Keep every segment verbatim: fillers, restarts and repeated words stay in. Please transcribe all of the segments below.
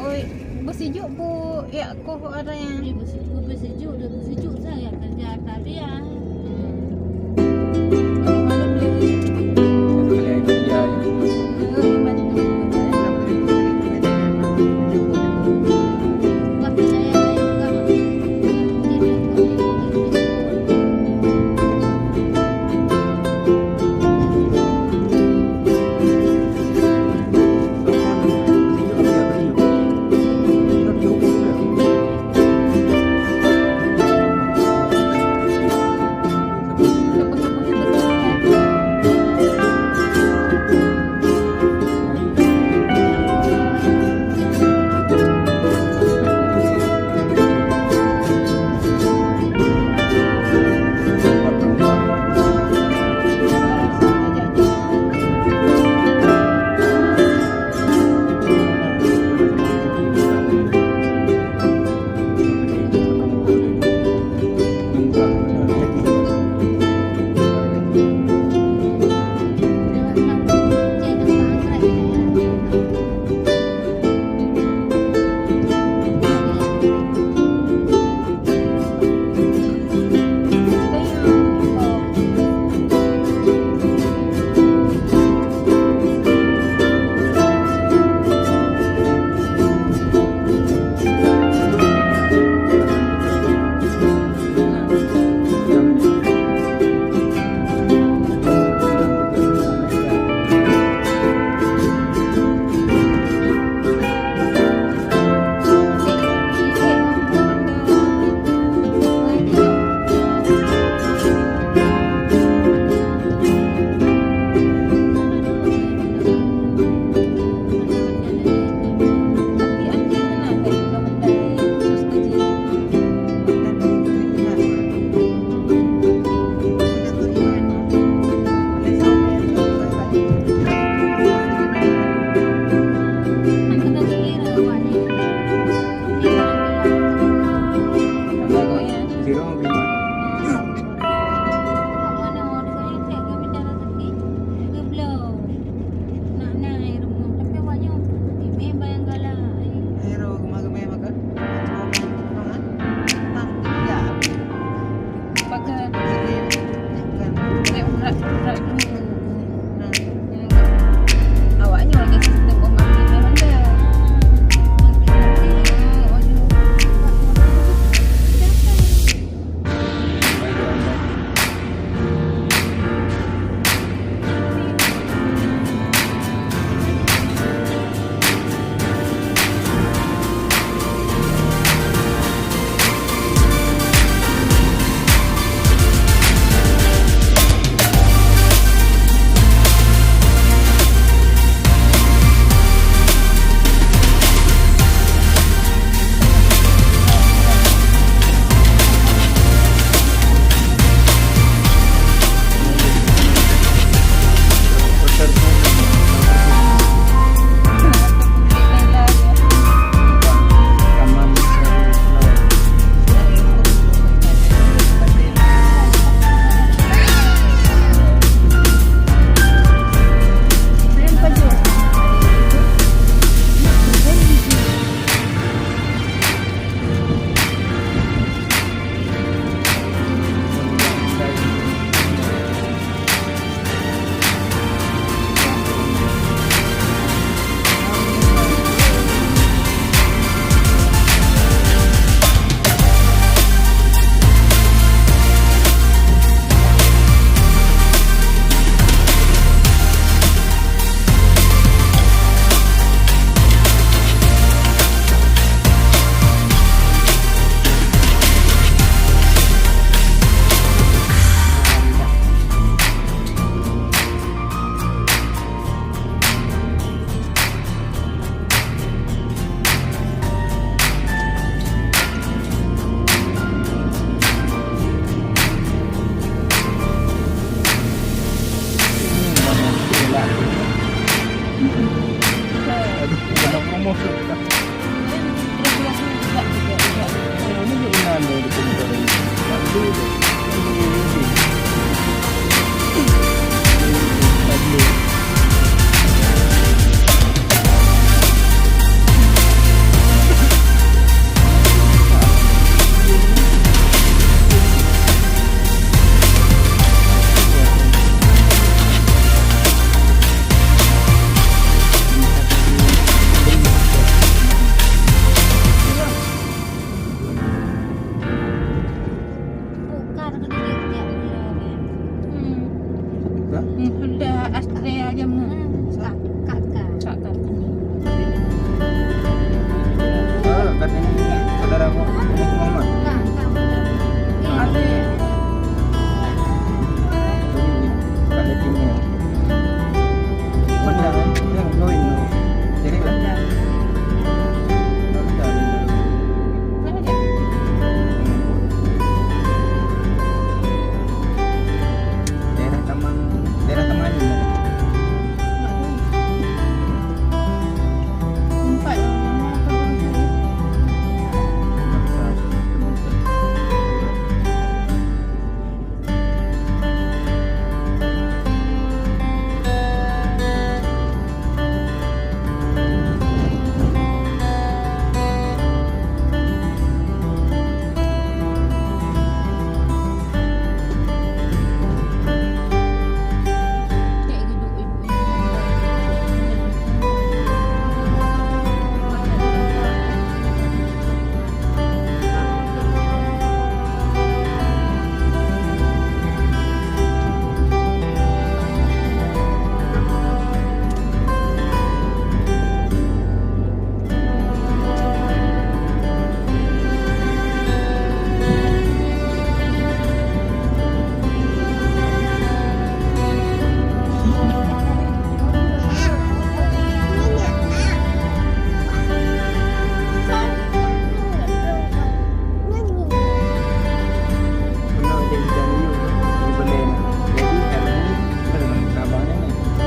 Oi, beusijuek bu, ya, koh ada yang. Eh, beusijuek, beusijuek, dah beusijuek saya kerja tadi, ah. Hmm. Bukan, kena dia, dia, dia, dia. Hmm. Hah? Hmm, sudah Astrea aja mu. Hmm, kak, kak, kak. Kak, kak. Ah, kat ini saudara aku, Muhammad. Kak, kak, kak. Ada. Kat datingnya. Benda, eh? Yang join tu. Jadi lah. Daerah Taman, daerah Taman.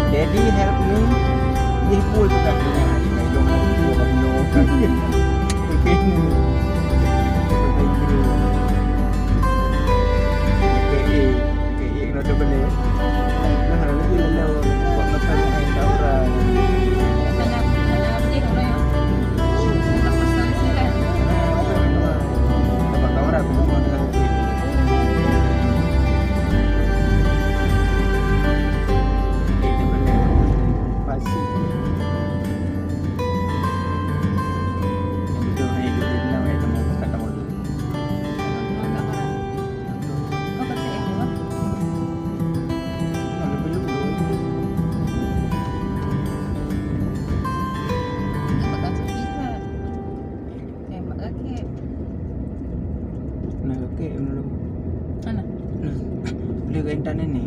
Daddy help me. Ih, pun tu dah kenyang. Nah, oke, belum. Mana? Nah, boleh ke internet ni?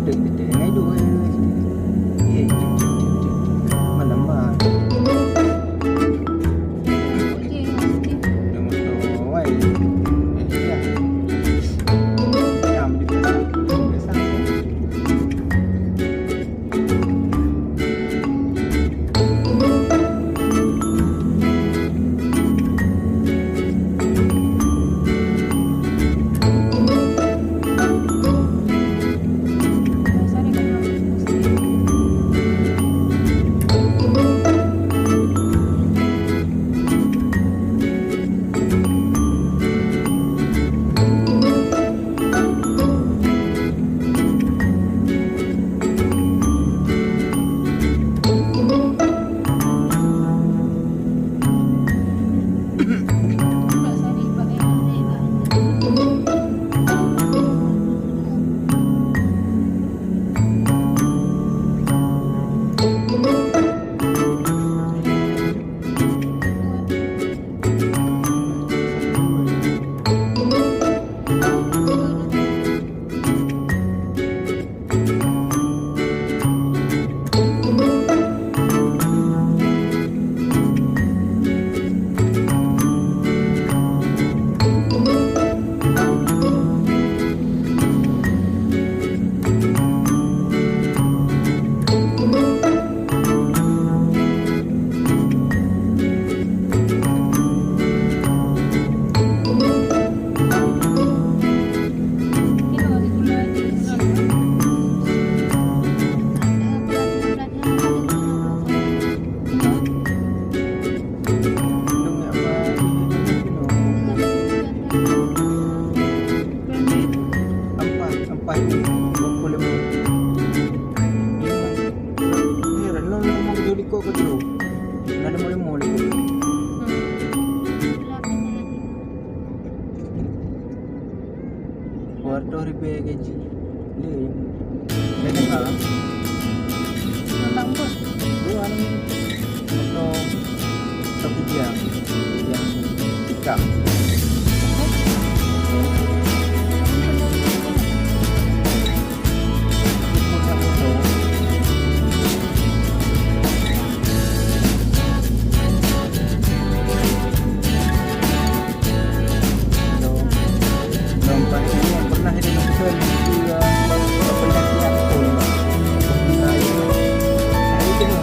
Ngai dua, ngai dua. Ye, cek, cek, cek, cek. Malam bah. Ampai, ampai, dua puluh lima. Heran, lom, lom, lom, jadi kok kecil. Nggak ada mau lima lagi. Dua ratus ribu gaji. Lé. Saya dengar. Memang bos. Dua ni. Atau, atau kerja yang tikam. Lom, lom, pernah jadi doktor, itu, eh, pendakian pun. Nah, itu. Nah, itu.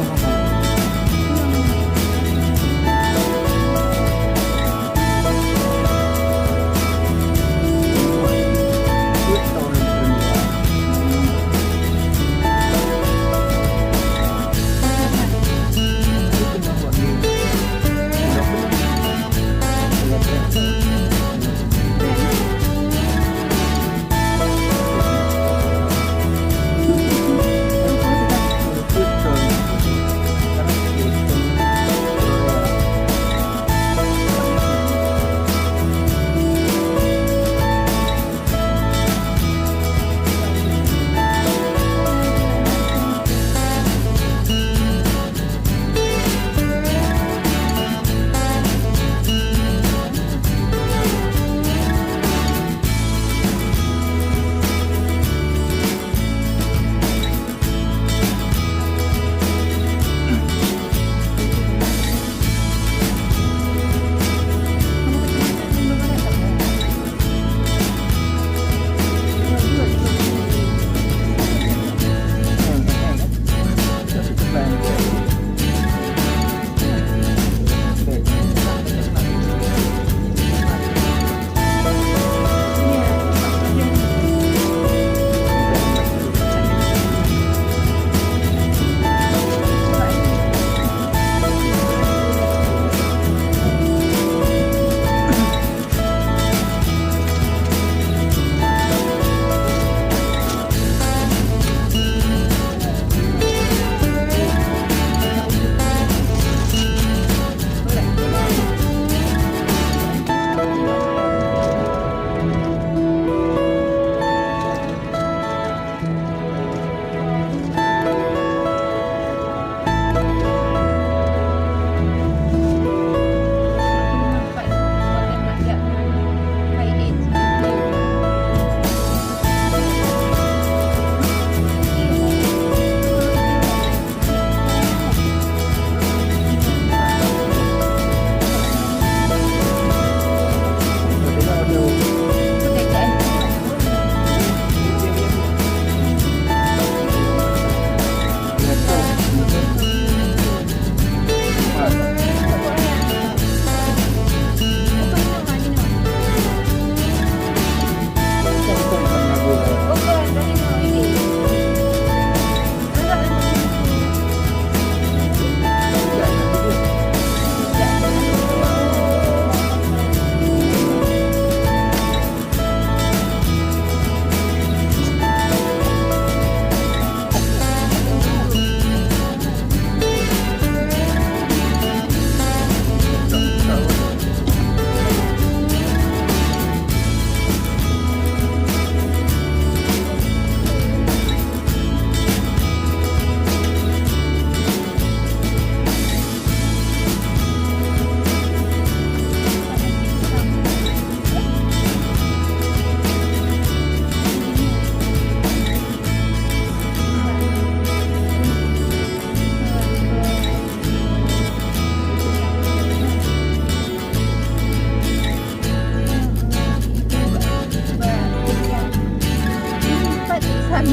Cepat.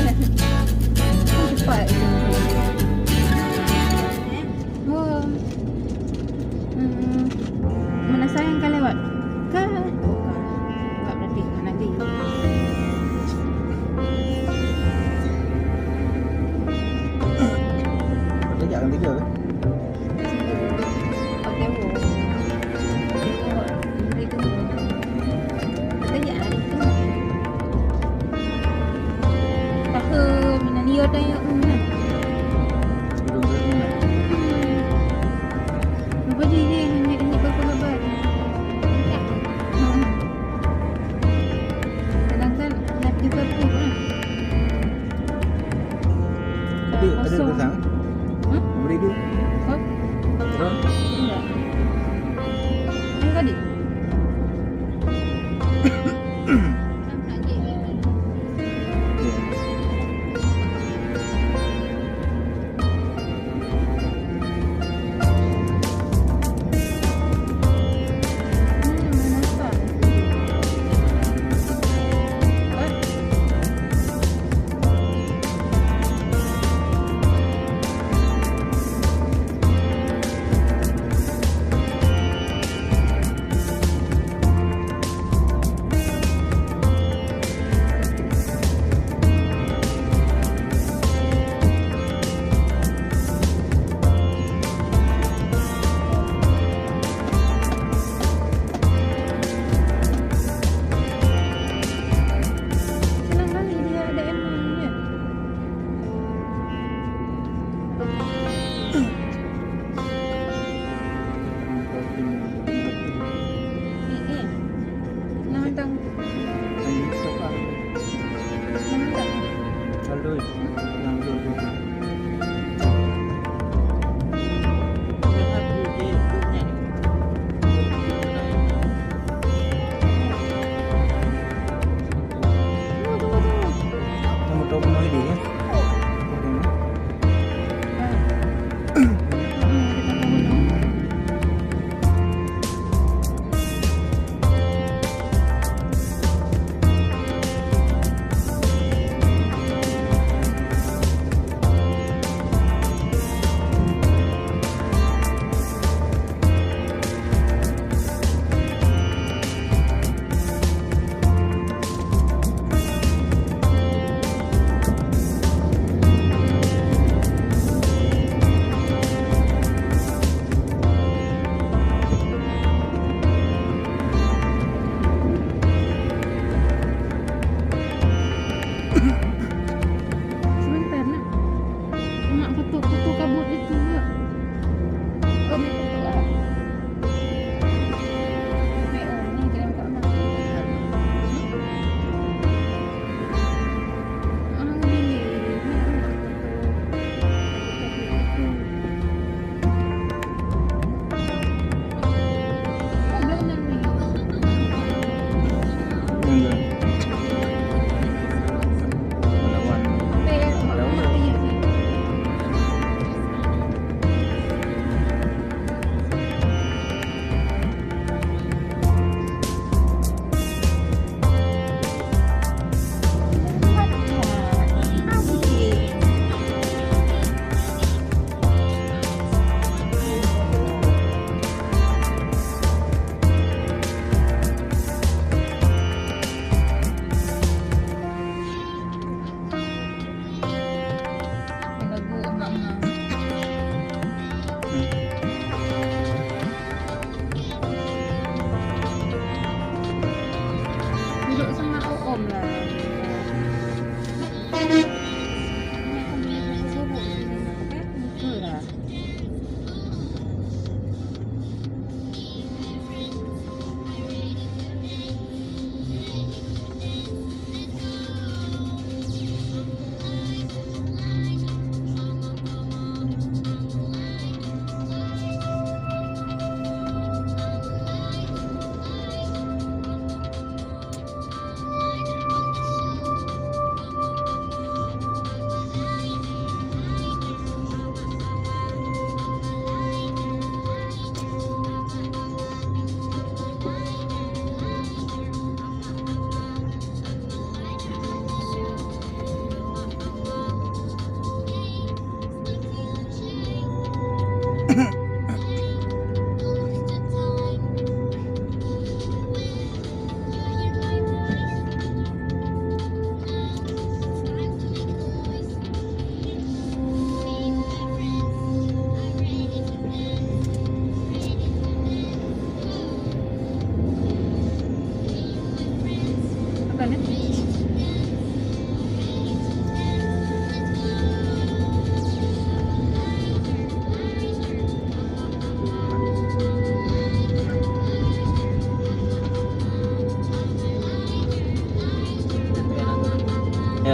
Eh, oh. Hmm. Mana sayang ka lewat? Ka. Buka berarti mana dia? Ada jak orang tiga ke? Pakai wo. Pakai wo. Pakai wo. Pakai wo. Tahu, mina liur dah ya, um, nah. Lupa je, je, hanya, hanya berapa lebat. Sedangkan nak juga pun, nah. Ada, ada kosong. Ada pisang? Hah? Beri tu. Hah? Terus? Enggak. Yang tadi? Senang kali dia ada emang, ya. Eh, eh. Nah, tang. Nah, tang. Tunggu, tunggu, tunggu. Tunggu, tunggu, tunggu, ya.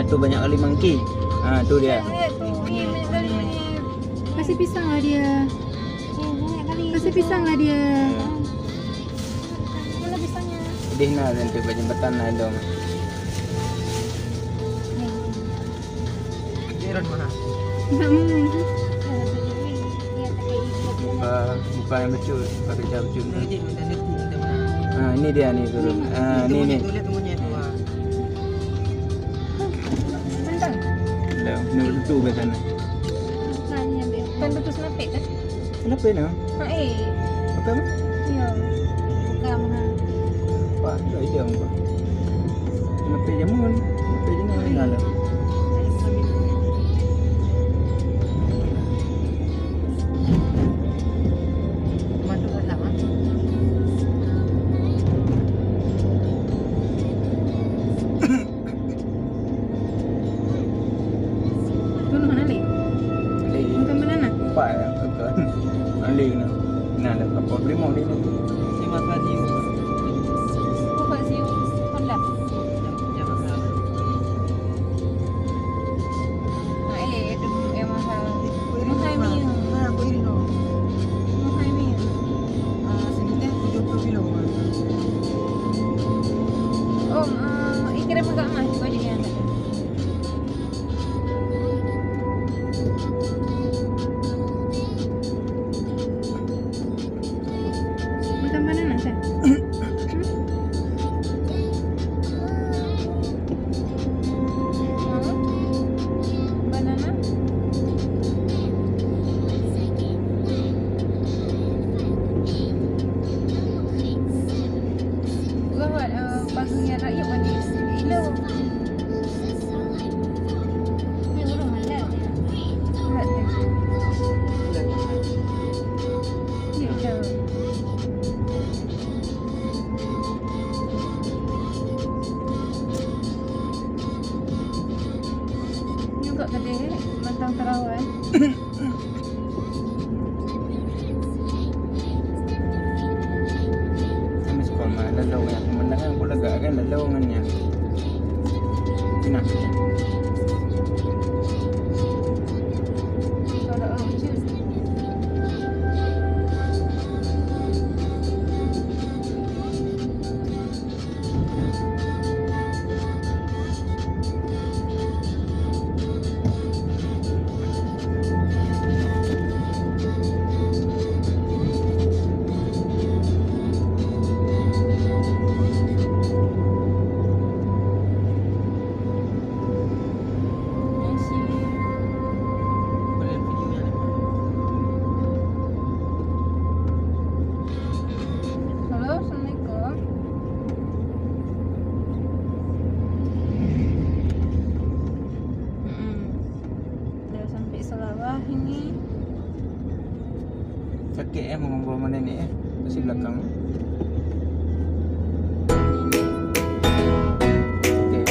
Tu banyak kali monkey. Ha, tu dia. Kasih pisang lah dia. Kasih pisang lah dia. Mana pisangnya? Di na nanti bak jembatan na dong. Bukan, bukan yang betul, bukan kerja betul. Ha, ini dia ni dulu. Ha, ini ni. Tentang. Dah, nombor satu kat sana. Kan betul senapit kan? Kenapa ni? Ha, eh. Bukan? Ya. Bukan, ha. Pak, tak ada apa. Kenapa jamun? Kenapa jamun? Enggak lah. Tun mana leh? Leh. Bukan banana. Empat lah, bukan. Leh kena. Nah, ada kapal berimau dia tu. Dia makan jiu. Bukan jiu. Honda. Dia makan. Hai, eh, mahal. Mahal. Ah, sedikit tujuh puluh kilo. Oh, ah, ikirim agak mah, cuba jadi yang tak. Makan banana, Shay? Hmm? Mau? Banana? Gawat, eh, pagi yang rakyat pada ilo. Nyoe kat kedai, mantong terawan. Kami sekolah mah lalu yang pemandangan pun lega kan, lalu ngan nyan. Pinah. Kalau ucus. Halo, assalamualaikum. Mm-mm. Dah sampai Sarawak ini. Sakit, eh, mengobrol mana ni, eh? Pasti belakang, eh. Okey.